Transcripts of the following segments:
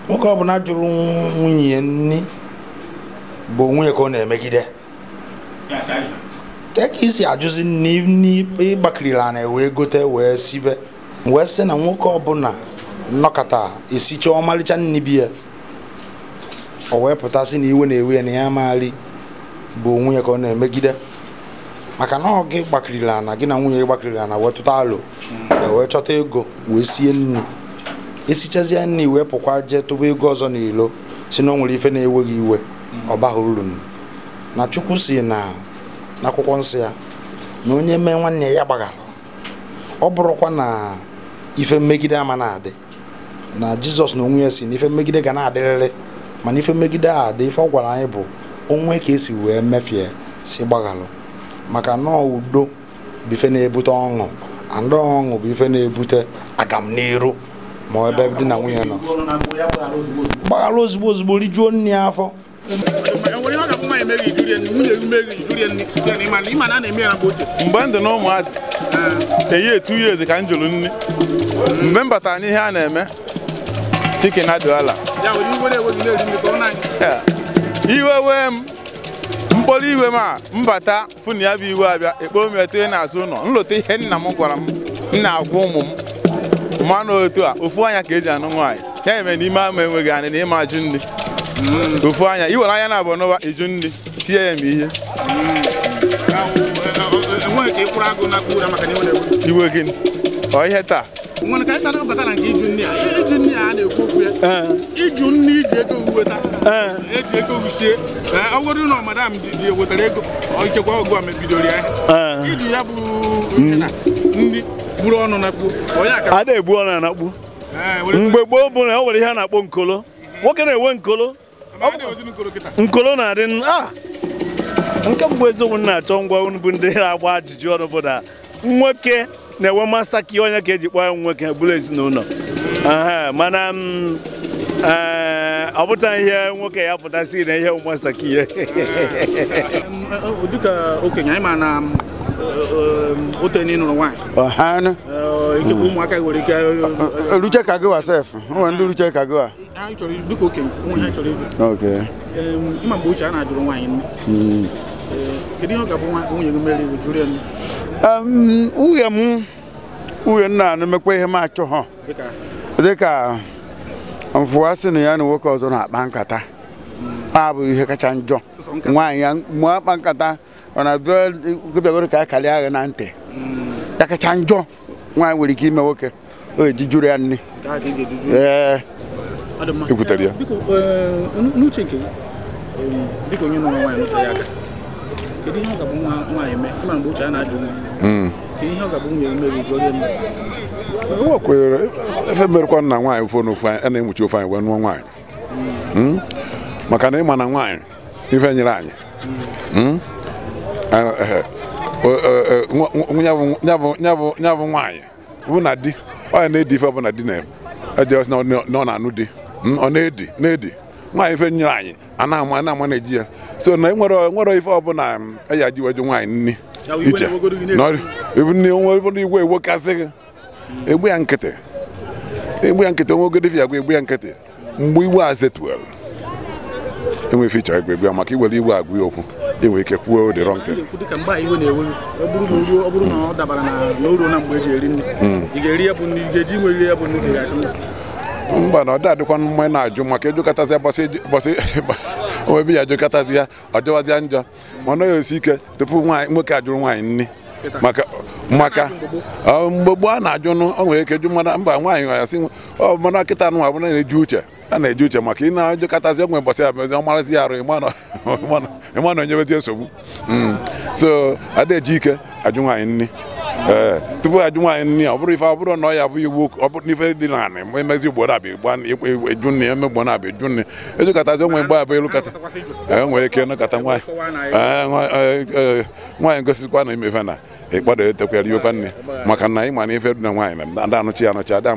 Nwoke ọbụla jụrụ nwunye nni bụ nwunye ka ọ na-emegide. Ka isi ajụzi nni ịgbakirila na wee gote wee sibe wee sị na nwoke ọbụla nnọkọta esicha ọmalịcha nni bi ya o wee pụtasị na iwe na-ewe ya na ya amaghị bụ nwunye ka ọ na-emegide maka na ọ gị gbakirila na gị na nwunye gbakirila na wee tụta alo wee chọta ego wee sie nni esichazie nni wee pụkwa jee tụba ego ọzọ n'ilo si na o nwere ife na-eweghị iwe ọ baghị uru na Chukwu si na n'akwụkwọ nsọ ya na onye mee nwanne ya gbaghara ọ bụrụkwa na ife mmegide ama na-adị na Jizọs na onwe ya si na ife mmegide ga na-adịrịrị mana ife mmegide a adị ife ọ gwara anyị bụ onwe ka esi wee mefie si gbaghalụ maka na udo bụ ife na-ebute ọṅụ and ọṅụ bụ ife na-ebute agamniru ma ebe di na nwunye nọ gbaghara ozugbo ozugbo rijuo nne ya afọ. Mgbe m dị na ụmụazị eyi 2 years ka m jụrụ nne mgbe m batara n'ihe a na-eme chicken adịala iwe wee m mkpọrọ iwe m a mbata fụ na ya bụ iwe abịa ekporo m etinye n'azụ ụlọ nlota ihe nna m gwara m m na-agwa ụmụ m mmanụ otu a ofu anya ka eji anụ nwaanyị ya eme n'ime ama enweghị anị na ịma ajụ nri ofu anya iwere anya na abụọ n'ụwa eju nri tie ya ma ihe iwe gịnị ọ ihe taa iju nri iji ego weta eji ego sie ọ bụrụ na madam ji wetara ego ikekwe ọgụ a mebidoro ya iju ya bụ nri buru ọnụ na kpu a na-egbu ọnụ na kpu mgbe gboo bụ na o nwere ihe a na-akpọ nkolo nwoke na-enwe nkolo nkolo na-adị a nke mbụ eziokwu na-achọ ngwa unu bụ ndị na-agba ajụjụ ọnụ bụ na nwoke na-enwe masta ka onye ka eji kpọọ ya nwoke bụrụ ezinụlọ mana ọ bụta ihe nwoke ya pụtasị na ihe masta ka ihe dịka okenye anyị ma na otenye nụrụ nwaanyị ụmụaka nwere ike ruche ka gị wasef onwe ndị ruche ka gị wa dịka okenye onwe ha chọrọ ịjụ ịma mgbe ochie a na-ajụrụ nwaanyị nne kedu ihe ọ ga-abụ nwunye gị mere iwu jụrụ ya nne? Nwunye m nwunye nna na-emekwa ihe m achọghọ dịka mfụwa sị na ya na nwoke ọzọ na-akpa nkata a bụ ihe kacha njọ nwaanyị ya mgbe akpa nkata ọ na-abịa ka akali agha na ntị ya kacha njọ nwaanyị nwere ike ime nwoke o eji jụrụ ya nne. Ee n'uche nke dịka onye nụrụ nwaanyị nụta ya aka kedu ihe ọ ga-abụ nwaanyị mee ịma mgbe uche a na-ajụ nwa kedu ihe ọ ga-abụ nwunye mee gị jụrụ ya nne? Efe merekwa na nwaanyị ofe n'ofe anyị a na-emuchi ofe anyị wee nụọ nwaanyị maka na ịma na nwaanyị ife nyere anyị nya bụ nwaanyị bụ na di ọ ya na-edi ife bụ na di na ọ na-anụ di ọ na-edi na-edi nwaanyị ife nyere anyị a na-ama na-eji ya so na nwere ife ọbụla ya ji weju nwaanyị nni iche nne igwe ewekasị gị egbu ya nkịtị egbu ya nkịtị onwe ogede ya gwa egbu ya nkịtị mgbe iwe a zetuel enwe ife ịchọ egwu egbu ya maka iwere iwe agwa ya okwu inwe ike kwuo the wrong thing. Ọ bụrụ na ọ dabara na o na mgbe eji eri nri ị ga-eri ya bụ nri ị ga-eji nwe eri ya bụ nri ga-asị mba mba na ọ dị adịkwa mma na-ajụ maka ejukọtazi ya gbasị onwe ya ajụkọtazi ya ọ dịwazịa njọ mana ọ ya esi ike tupu nwoke ajụrụ nwaanyị nri maka mgbe gboo a na-ajụ nụ o nwere ike jụ mana mba nwaanyị ya sị ọ mana kịta nụ abụna na-eji uche a na-eji uche maka ị na-ajụkọtazi onwe mbọsị ya mezi ọ marazi ya arụ ịma na onyebezie nsogbu so ada eji ike ajụ nwaanyị nri ee tupu ajụ nwaanyị nri ọ bụrụ ife ọ bụrụ na ọ ya bụ iwu ọ bụrụ n'ife dị naanị ma emezi ugboro abịa eju nne eme ugboro abịa eju nne ejukọtazi onwe mgbe abụ elu kata e nwere ike nọkọta nwaanyị nwaanyị gosikwa na imefe na ịkpado etekwara iwekwa nne maka na ịma na ife dị na nwaanyị na ada anụchi ya anụchi ada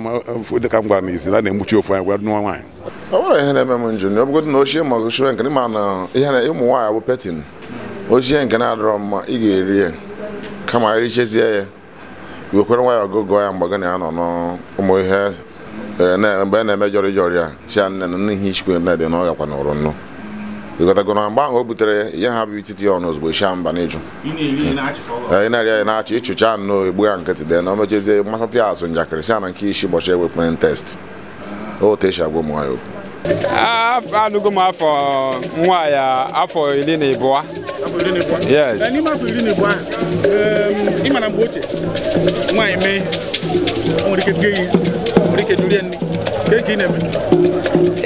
dịka m gwara na izi na na-egbuchi ofu anyị wee nụọ nwaanyị. Ọ nwere ihe na-eme m njụ ọ bụgodị na ochie ma ọ nke ma na ihe na ụmụ nwaanyị bụ petin ochie nke na-adịrọ mma ị ga-eri ya kama erichezie ya iwekwere nwayọọ gụgụọ ya mgbe gị na ya nọ n'ụmụ ihe mgbe a na-eme jọrị jọrị ya si ya nne na nne ihe ichikwe nne dị na ọ gakwa n'ụrụ nnụ ịghọtago na mgbe ahụ o butere ya ihe ha bụ ititi ya ọnụ ozugbo ishia mba n'ịjụ ị na-eri ya na-achị ịchụcha nnọọ egbu ya nkịtị dị na o mechezie mmasata ya azụ njakịrị si ya na nke isi gbọcha ewepụrụ test otu esi agwa ụmụ nwaanyị okwu. Anụgo m afọ nwaanyị afọ 12. Yes. N'ime afọ 12 ahụ, ị ma na mgbe ochie nwaanyị mee ihe o nwere ike tie ihe nwere ike jụrụ ya nri ka ị na-eme.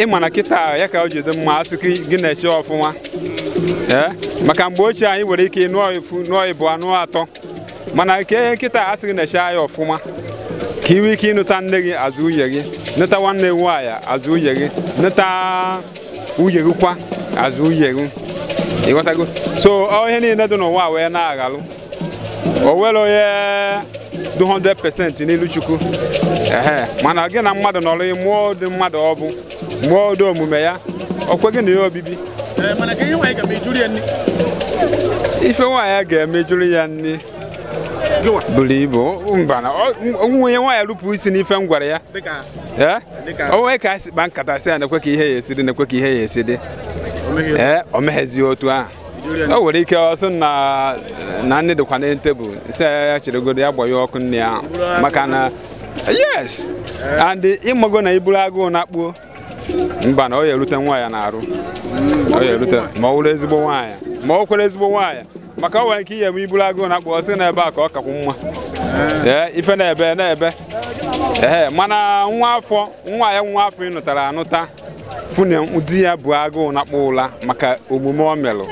Ị ma na kịta ya ka o ji dị mma asị gị na-eche ọfụma maka mgbe ochie anyị nwere ike nụọ ifu nụọ ịbụọ nụọ atọ mana nke kịta asị gị na-eche anyị ọfụma ka ị nwee ike ịnụta nne gị azụ nwunye gị nụta nwanne nwaanyị azụ nwunye gị nụta nwunye gị kwa azụ nwunye gị ịghọtago. So ihe niile dị n'ụwa wee na-aghalụ o nwere onye dị 100% n'ilu Chukwu mana gị na mmadụ nọrọ mụọ ụdị mmadụ ọ bụ mụọ ụdị omume ya o kwe gị na ya obibi. Ife nwaanyị ga-eme jụrụ ya nri buru ibu mba na nwunye nwaanyị rupụ isi n'ife m gwara ya o nwee ka a si kpa nkata sị ya na-ekwe ka ihe ya esi dị na-ekwe ka ihe ya esi dị o meghezie otu ahụ o nwere ike ọsọ na nne dịkwa na tebụl sị ya cheregodo ya gbanye ọkụ nne ya maka na yes and ịmago na iburu agụụ na-akpụo mba na ọ ya erute nwaanyị na-arụ ọ ya erute ma ọ wụrụ ezigbo nwaanyị ma ọ kwere ezigbo nwaanyị maka o nwere ike ihe eme iburu agụụ na-akpụ ọsị na ebe a ka ọ kakwu mma ife na-ebe na-ebe mana nwa afọ nwa ya nwa afọ ịnụtara anụta fune di ya bụ agụụ na-akpụ ụla maka omume o melụ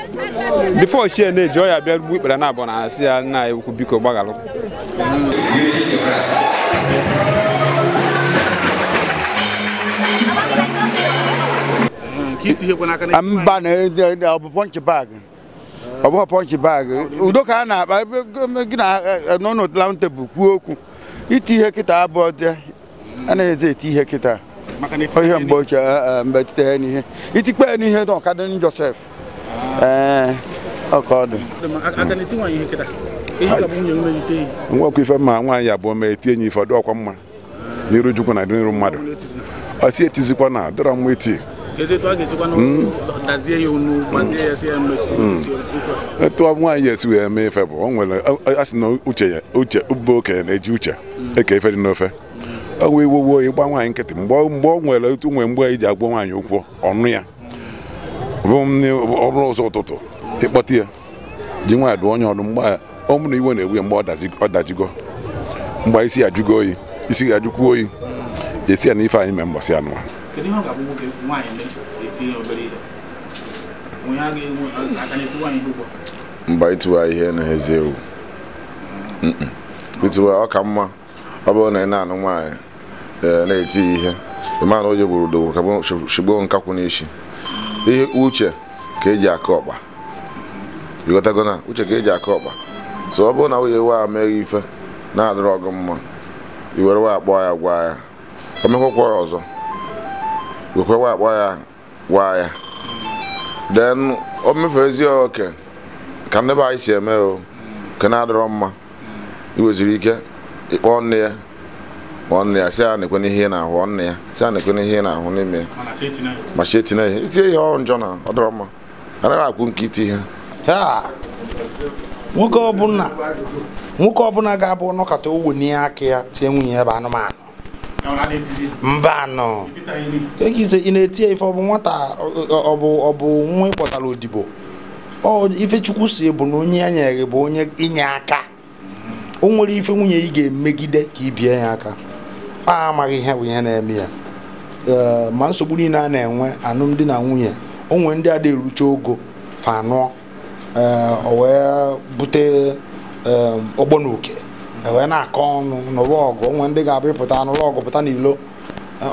bifo ochie na-eji ọ ya bịa gbu ikpere na abụọ na asị ya nna ya ukwu biko gbaghalụ. Mba na ọ bụ punch bag ọ bụghị punch bag udo ka a na-akpa gị na nọ n'round table kwuo okwu iti ihe kịta abụọ dị a na-eze eti ihe kịta ihe mgbe ochie mgbe etite ya n'ihe itikpe ya n'ihe na ọka dị njọ sef ọka ọ dị nwekwa ife mma nwaanyị abụọ mee etinye ya ife ọ dị ọkwa mma n'iru Chukwu na n'iru mmadụ ọ si etizikwa na dọrọ mma eti etu nwaanyị esi wee mee ife bụ o nwere a sị na uche uche bụ okenye na-eji uche eke ife dị n'ofe ọ wee iwuwo ịgba nwaanyị nkịtị mgbe o nwere otu nwe mgbe eji agwa nwaanyị okwu ọnụ ya bụ ọ bụrụ ụzọ ụtụtụ ịkpọta ya ji nwaanyị dụọ onye ọdụ mgbe ọ bụrụ na iwe na-egbu ya mgbe ọ dajigo mgbe isi ya ajụgo oyi isi ya ajụkwu oyi esi ya na ife anyị mee mbọsị anụ a. Mba ịtụwa ihe na-ezi ewu ịtụwa ọ ka mma ọ bụrụ na ị na-anụ nwaanyị na-eti ihe ịma na onye gburu udo ka shigbuo nkakwụ n'isi ihe uche ka eji akụ ọkpa ịghọtago na uche ka eji akụ ọkpa so ọ bụrụ na nwunye wa meghị ife na-adịrọ ọgụ mma i were wa akpọ ya gwa ya o mekwakwa ya ọzọ wekwe wa akpọ ya gwa ya then o mefezie oke ka ndị be anyị si eme o nke na-adịrọ mma i weziri ike ịkpọ nne ya kpọọ nne ya sị ya na-ekwe n'ihe ị na-ahụ ọ nne ya sị ya na-ekwe n'ihe ị na-ahụ n'ime ya ma si etinye ihe itinye ihe ọ njọ na ọ dịrọ mma anaghị akwụ nke iti ihe. Nwoke ọbụla ga-abụ nọkọta owu n'ihe aka ya tie nwunye ya bụ anụmanụ mba anọ ị na-eti ya ife ọ bụ nwata ọ bụ nwa ịkpọtara odibo ife Chukwu si bụ na onye ya nyere bụ onye inye aka o nwere ife nwunye ị ga-emegide ka ibie ya aka a amaghị ihe bụ ihe na-eme ya ma nsogbu niile a na-enwe alụmdi na nwunye o nwere ndị ada erucha ogo fanụọ o wee bute ọgbọ na oke wee na-akọ ọnụ n'ụwa ọgụ onwe ndị ga-abụ ịpụta n'ụlọ ọgụ pụta n'ilo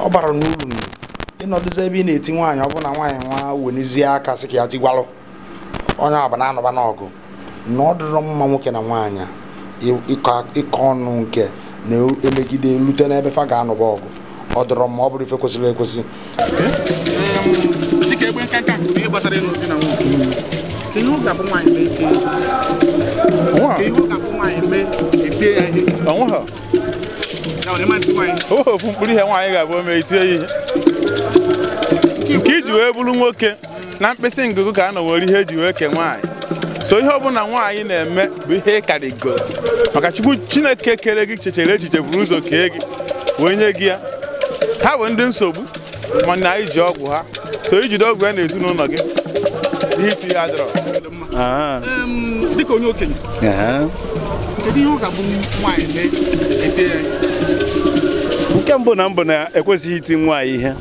ọ bara n'uru ịnọdụzi ebe ị na-eti nwaanyị ọ bụ na nwaanyị nwa wenizie aka sị ka ya tigwalụ onye ọbụla na-anọba n'ọgụ na ọ dịrọ mma nwoke na nwaanyị ịkọ ọnụ nke na-emegide elute n'ebe fa ga-anọba ọgụ Ọ dọrọ ma ọ bụrụ ife kwesịrị ekwesị. Dịka egbe nkanka ihe gbasara ịnụ di na nwunye, ka ihe ọ ga-abụ nwaanyị mee etie ka ihe ọ ga-abụ nwaanyị mee etie ya ihe. Onweghị ya ọ na-eme ntị nwaanyị. O ofu mkpụrụ ihe nwaanyị ga-abụ o mee etie ya ihe. Nke iji wee bụrụ nwoke na mkpịsị ngụgụ ka a nọ nwere ihe eji wee kee nwaanyị. So ihe ọbụla nwaanyị na-eme bụ ihe karịgoro maka Chukwu Chineke kere gị chechere echiche buru ụzọ kee gị wee nye gị ya. Ha bụ ndị nsogbu mana anyị ji ọgwụ ha, so ijide ọgwụ ya n'ezinụlọ gị ihe iti ya adọrọ. Dịka onye okenye, kedu ihe ọ ga-abụ nwaanyị mee etie ya ihe? Nke mbụ na mbụ na ekwesịghị iti nwaanyị ihe,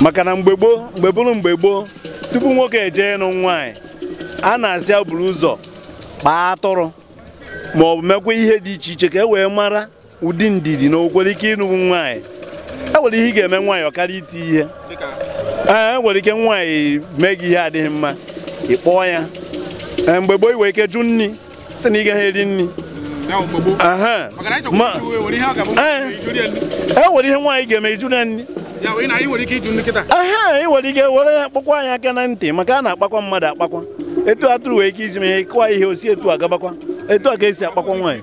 maka na mgbe gboo, mgbe bụrụ mgbe gboo, tupu nwoke eje ịnụ nwaanyị, a na-asị ya buru ụzọ kpaa atụrụ ma ọ bụ mekwa ihe dị iche iche ka e wee mara ụdị ndidi na o kwere ike ịnụ nwaanyị. E nwere ihe ị ga-eme nwaanyị ọ karịa iti ihe. Ee, e nwere ike nwaanyị mee gị ihe adịghị mma, ị kpọọ ya. Mgbe gboo i nwere ike jụ nri, sị na ị gaghị eri nri. E nwere ihe nwaanyị ga-eme ijụ ya nri. Aha, ị nwere ike were ya kpọkwa anyị aka na ntị, maka a na-akpakwa mmadụ akpakwa. Etu atụrụ nwere ike isi mee kụwa ihe osi etu agabakwa. Etu a ka esi akpakwa nwaanyị.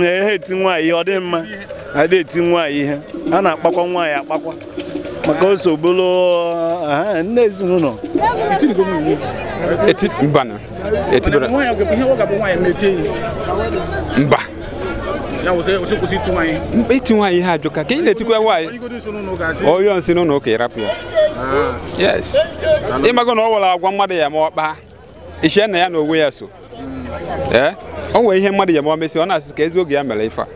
Ehe eti nwaanyị ihe ọ dịghị mma. Adịghị eti nwaanyị ihe. A na-akpakwa nwaanyị akpakwa. Maka o so bụrụ nne ezinụlọ. Eti mba na. Eti bụrụ. Ihe ọ ga-abụ nwaanyị mee etie ihe. Mba. Ya kwụsị iti nwaanyị. Iti nwaanyị ihe ajụka ka ị na-etikwa nwaanyị. Onye nsị n'ụlọ ụka ịrapụ ya. Yes. Ịmago na ọ were agwa mmadụ ya ma ọ kpaa. Iche na ya na onwe ya so. Ee, o nwere ihe mmadụ ya ma o mesị ọ na-asị ka ezi oge ya mere ife a.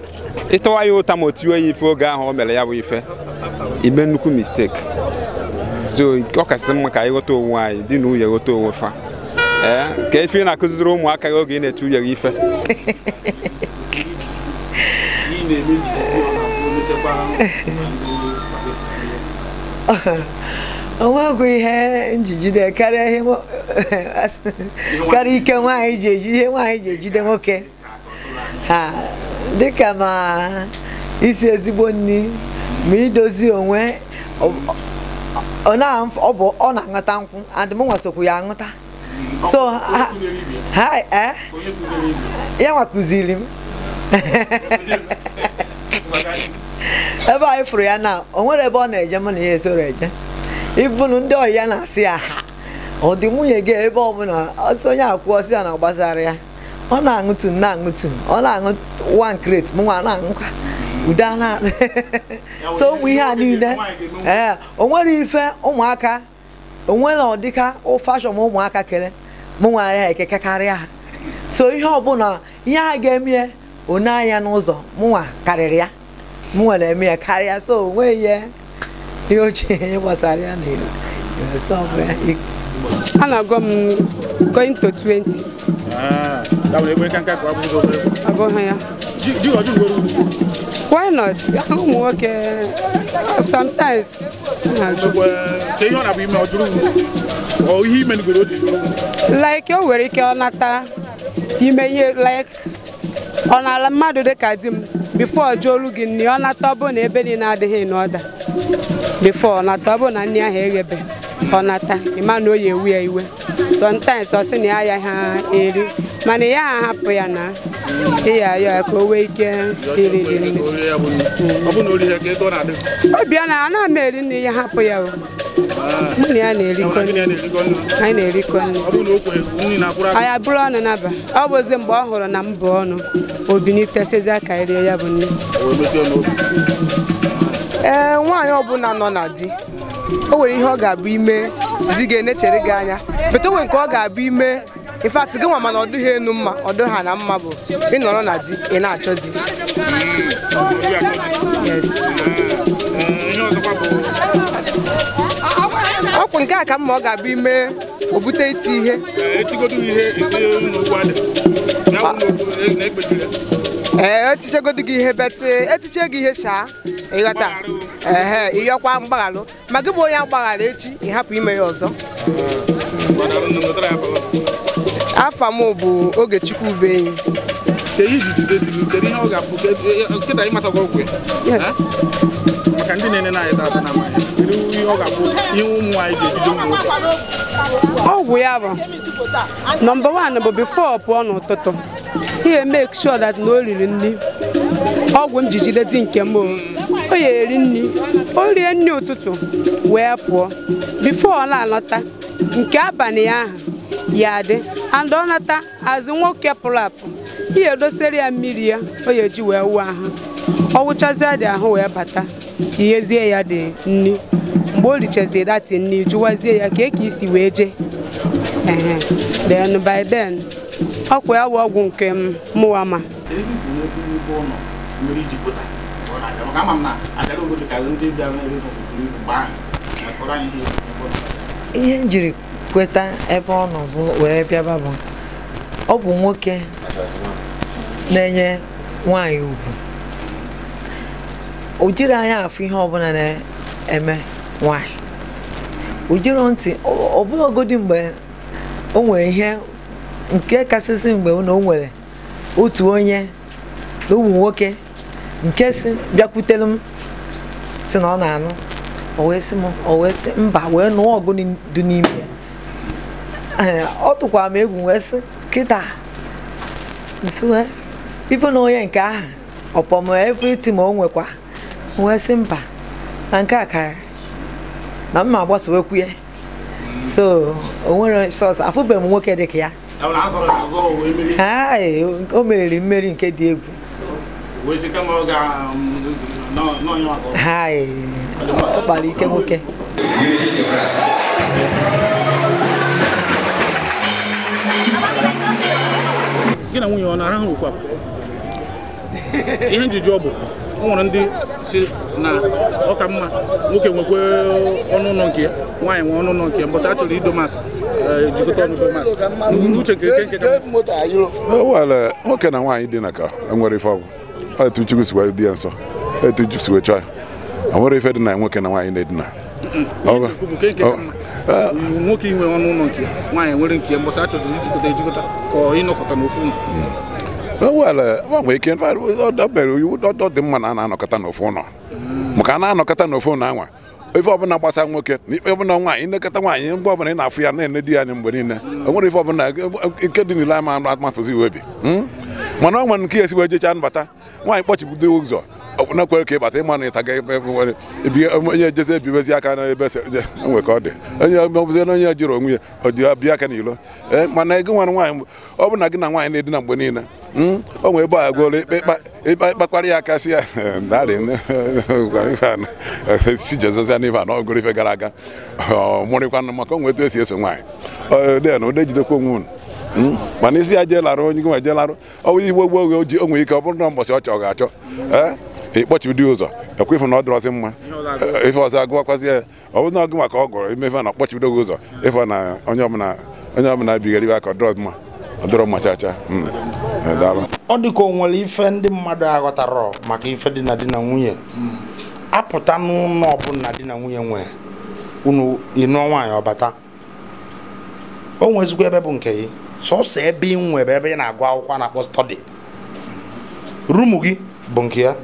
Ịtọwa ya ụta ma o tiwe ya ife oge ahụ o mere ya bụ ife. Ime nnukwu mistake. So ọ kasị mma ka anyị ghọta onwe anyị, di na nwunye ghọta onwe fa. Ee, ka ife ị na-akụziri ụmụaka gị oge ị na-eti nwunye gị ife. Onwegwu ihe njijide karịa ihe karịa ike nwaanyị ji eji ihe nwaanyị ji ejide nwoke. Ha dịka ma isi ezigbo nri ma idozi onwe ọ na-aṅụta nkwụ and mụ nwasokwu ya aṅụta. So ha ya nwa kụziri m. Ebe anyị fụrụ ya na o nwere ebe ọ na-eje mụ na ya esoro eje. Ibunu ndị ọyị ya na-asị ya ha ọ dị nwunye gị ebe ọbụla ọsọ onye akwụ ọsị ya na gbasara ya. Ọ na-aṅụtụ na-aṅụtụ ọ na-aṅụ one crate mụ nwa na-aṅụkwa ude na so ụmụ ihe a niile. Ee, o nwere ife ụmụaka o nwere ọdịka fashọn ụmụaka kere mụ nwa ya ekeke karịa ha. So ihe ọbụla ihe a ga-eme one anya n'ụzọ mụnwa karịrị ya, mụ nwere eme ya karịa. So o nweghị ihe ihe ochie ihe gbasara ya na a na-agụ m going to 20. Abụghị ya. Why not? Ụmụ nwoke sometimes like o nwere ike ọ nata ime ihe like ọ na-ala mmadụ dị ka di m before jụọ olu gị nni ọ nata ọ bụ na ebe niile adịghị n'ọda. Before ọ nata ọ bụ na nni ahụ eghebe ọ nata ịma na o yi ewu ya iwe. Sometimes ọ sị na ya ya ha eri mana ya ahapụ ya na ịya ya ka o nwee ike iri nri. Obi a na ana m eri nri ya hapụ ya o. Mụ na ya na-erikọ nri. Anyị na-erikọ nri. Anyị abụrụ ọnụ n'aba. Ọ bụzi mgbe ọ hụrụ na m bụ ọnụ obinite sịzi aka erie ya bụ nri. Ee, nwaanyị ọbụla nọ na di o nwere ihe ọ ga-abụ ime di ga-enechere gị anya bete o nwere nke ọ ga-abụ ime in fact gị nwa mana ọ dịghị enu mma ọ dịghị na mma bụ ị nọrọ na di ị na-achọ di. Ọkwụ nke a ka mma ọ ga-abụ ime o bute iti ihe. Ee, etichegodu gị ihe bete etiche gị ihe shaa ịghọta ehe ịyọkwa mgbaghalụ ma gị bụ onye agbaghara echi ịhapụ ime ya ọzọ. Afa m bụ Ogechukwu Ubenyi. Maka ndị na-ene anyị tata na amaghị, kedu ihe ọ ga-abụ ihe ụmụ nwaanyị ga-ejide ụmụ nwoke? Ọgwụ ya bụ nọmba 1 bụ before pụọ n'ụtụtụ, ihe make sure that na o riri nri. Ọgwụ m ji jide di nke m o ya eri nri, o rie nri ụtụtụ wee pụọ before ọ na-alọta nke abalị ya ahụ ya dị. And ọ nata azụ nwoke pụrụ apụ, ihe edosere ya mmiri ya o ya eji wee wụọ ahụ, ọ wụchazie dị ahụ wee bata, ihezie ya dị nri. Mgbe o richazie dati nri, jụwazie ya ka eke isi wee jee. Then by then ọkwa ya wụ ọgwụ nke m mụwa ma. Ihe m jiri kweta ebe ọ nọ bụ wee bịaba bụ ọ bụ nwoke na-enye nwaanyị ugwu. O jiri anya afụ ihe ọbụla na-eme nwaanyị, o jiri ntị ọbụlagodi mgbe o nwere ihe nke kasịsị mgbe na o nwere otu onye na ụmụ nwoke nke si bịakwutere m si na ọ na-anụ, o wee sị m, o wee sị mba, wee nụọ ọgụ dị n'ime ya. Ọ tụkwara m egwu wee sị kịta nsi wee ife na onye nke ahụ ọpọm everything ma o nwekwa, wee sị mba na nke a karịrị na mma agbasowekwu ya. So o nwere sọsọ afụbeghị m nwoke dị ka ya. O meriri mmeri nke dị egwu. Ọ kpara ike nwoke. Gị na nwunye ọ na-arahụ ofu akwa? Ihe njiji ọ bụ o nwere ndị si na ọ ka mma nwoke nwekwe ọnụ ụlọ nke ya, nwaanyị nwee ọnụ ụlọ nke ya, mbọsị a chọrọ idomas jikọta ọnụ domas n'uche nke nke nke nwoke na nwaanyị dị na ka enwere ife ọgwụ etu Chukwu si wee dị ya nsọ, etu Chukwu si wee chọọ ya, o nwere ife dị na nwoke na nwaanyị na-edina. Nwoke inwe ọnụ ụlọ nke ya, nwaanyị nwere nke ya, mbọsị a chọrọ ijikọta ejikọta ka ịnọkọta n'ofu ụlọ. Nwere ike ọ dị mma na a na-anọkọta n'ofu ụlọ, maka a na-anọkọta n'ofu ụlọ anwa ife ọbụla gbasara nwoke na ife ọbụla nwaanyị nlekọta nwaanyị mgbe ọbụla ị na-afụ ya na-ene di ya anya mgbe niile, o nwere ife ọbụla nke dị n'ile ama amafụzi iwe bi. Mana ọ nwere nke ya esiwe jechaa nbata nwaanyị kpọchibido ụzọ na kwere ka ịbata ịma na ịtaga onye ejezi ebibezi aka n'ebe nwe ka ọ dị onye ọbụzi na onye jiri onwe ya o ji bịa aka n'ilo. Mana ego nwere nwaanyị ọ bụ na gị na nwaanyị na-edina mgbe niile, o nwere ebe a gwụrụ ịkpakwara ya aka si ya si jezozia n'ife a na ọgụrụ ife gara aga ọ mụrịkwanụ maka o nwee etu esi eso nwaanyị den ụdị ejidekwa onwe unu. Mana isi ya jee larụ onye gị nwe jee larụ ọ bụ igbo gboo oge o nwere ike ọ bụrụ na mbọchị ọ chọọ ga-achọ ee ịkpọchibidi ụzọ ekwe ife na ọ dịrọzi mma ife ọzọ agụwakwazi ya ọ bụrụ na ọ gị maka ọ gụrụ ime ife na ọkpọchibido gị ụzọ ife na onye ọbụla bighara ibe aka ọ dịrọ mma ọ dịrọ mma chaa chaa. Ọ dị ka o nwere ife ndị mmadụ aghọtara maka ife dị na di na nwunye apụta n'ụlọ ọbụla di na nwunye nwee unu ịnụọ nwaanyị ọbata o nwezikwa ebe bụ nke gị sọsọ ebe ị nwere ebe ị na-agụ akwụkwọ a na-akpọ stọdi. Rumu gị bụ nke ya,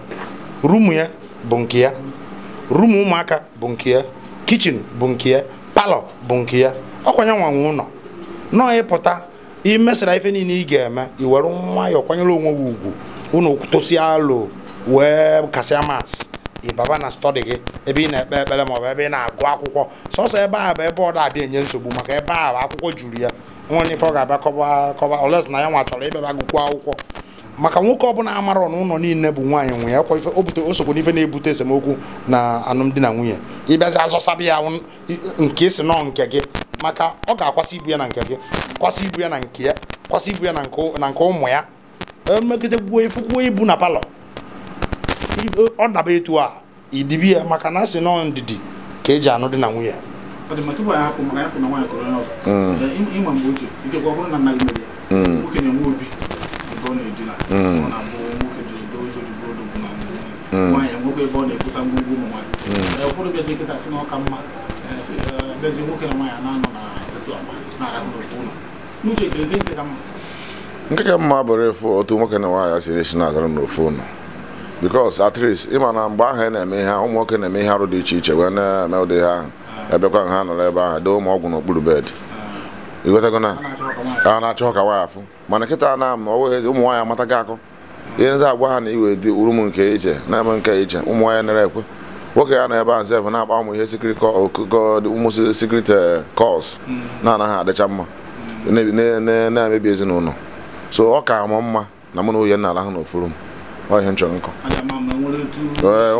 rumu ya bụ nke ya, rumu ụmụaka bụ nke ya, kichin bụ nke ya, palọ bụ nke ya. Ọkwanye nwanwe ụlọ nọọ ịpụta imesịra ife niile ị ga-eme i were nwayọọ kwanyere onwe gị ugwu unu tụsịa alụ wee kasịa mas ịbaba na stọdi gị ebe ị na-ekpe ekpere maọbụ ebe ị na-agụ akwụkwọ. Sọsọ ebe a bụ ebe ọ na-abịa enye nsogbu maka ebe a bụ akwụkwọ juru ya nwere ife ọ ga-abịa kọba kọba oles na ya nwa chọrọ ịbịaba gụkwuo akwụkwọ. Maka nwoke ọbụla amara n'ụlọ niile bụ nwaanyị nwe ya kwa ife o sokwa n'ife na-ebute esemokwu na alụmdi na nwunye ịbịazi azọsaba ya nke isi nọ nke gị maka ọ ga-akwasị ibu ya na nke gị, kwasị ibu ya na nke ya, kwasị ibu ya na nke ụmụ ya, emegide gwuo ifukwuo ibu na palọ ọ daba etu a idibi ya maka na asị nọ ndidi ka eji anụ di na nwunye. Nke ka mma bụrụ efu otu nwoke na nwaanyị si esi na-azara n'ofu ụlọ Because at least ịma na mgbe ahụ na-eme ihe ụmụ nwoke na-eme ihe arụ dị iche iche wee na-eme ụdị ha ebekwa ha nọrọ ebe ahụ doo ụmụ ọgwụ n'okpuru bed. Ịghọtago na a na-achọ ka nwaanyị afụ mana kịta na m ọwụ ezi ụmụ nwaanyị amataghị akọ ihe ndị agwa ha na iwe dị uru m nke iche na-eme nke iche ụmụ nwaanyị nere ekwe nwoke ya nọ ebe ahụ nzef na-akpa ụmụ ihe ụmụ secret calls na-anaghị adịcha mma na-emebi ezinụlọ so ọ ka mụ mma na mụ na nwunye nna alahụ n'ofuru m ọ ihe m chọrọ nkọ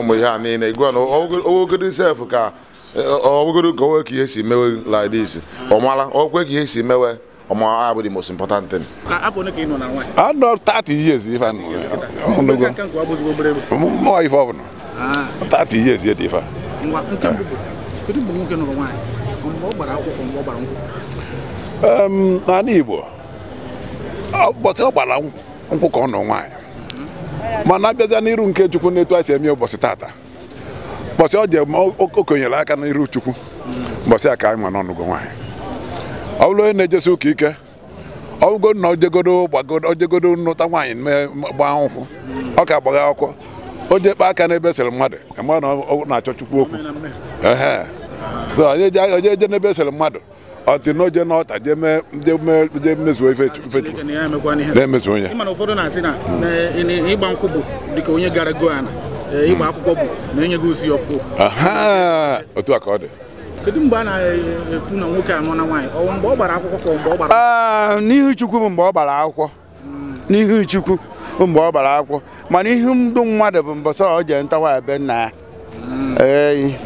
ụmụ ihe a niile gwa na ogodo sef ka ọbụgodo ka onwe ka ihe si mewe like this ọ mara okwe ka ihe si mewe ọma abụ the most important thing. I know 30 years if I know. More if I know. 30 years yet if I. N'ala Igbo ụbọchị ọ gbara nkwụ ka ọ nọ nwaanyị mana abịazịa n'iru nke Chukwu n'etu a si eme ụbọchị tata ụbọchị ọ je okenyere aka n'iru Chukwu ụbọchị a ka anyị ma n'ọnụgo nwaanyị ọ bụrụ onye na-ejesi ụka ike ọ bụgo na ojegodo gbagodo ojegodo nnụta nwaanyị gbaa nkwụ ọ ka gbagha akwụkwọ o jee kpaa aka n'ebe esere mmadụ ma na ọ na-achọ Chukwu okwu so onye eje n'ebe esere mmadụ ọ dị n'oje n'ọta jee mezuo ife Chukwu na-emezu onye ịma na ụfọdụ na-asị na ịgba nkwụ bụ dịka onye gara goana ịgba akwụkwọ bụ na enye gị osi ọfụkụ otu a ka ọ dị. Kedu mgbe a na-ekwu na nwoke anọ na nwaanyị ọ mgbe ọ gbara akwụkwọ ka mgbe ọ gbara n'ihu Chukwu bụ mgbe ọ gbara akwụkwọ n'ihu Chukwu bụ mgbe ọ gbara akwụkwọ mana ihu ndụ mmadụ bụ mbọsọ ọ jee ntawa ebe nna ya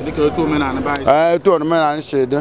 dịka otu omenala etu omenala si dị.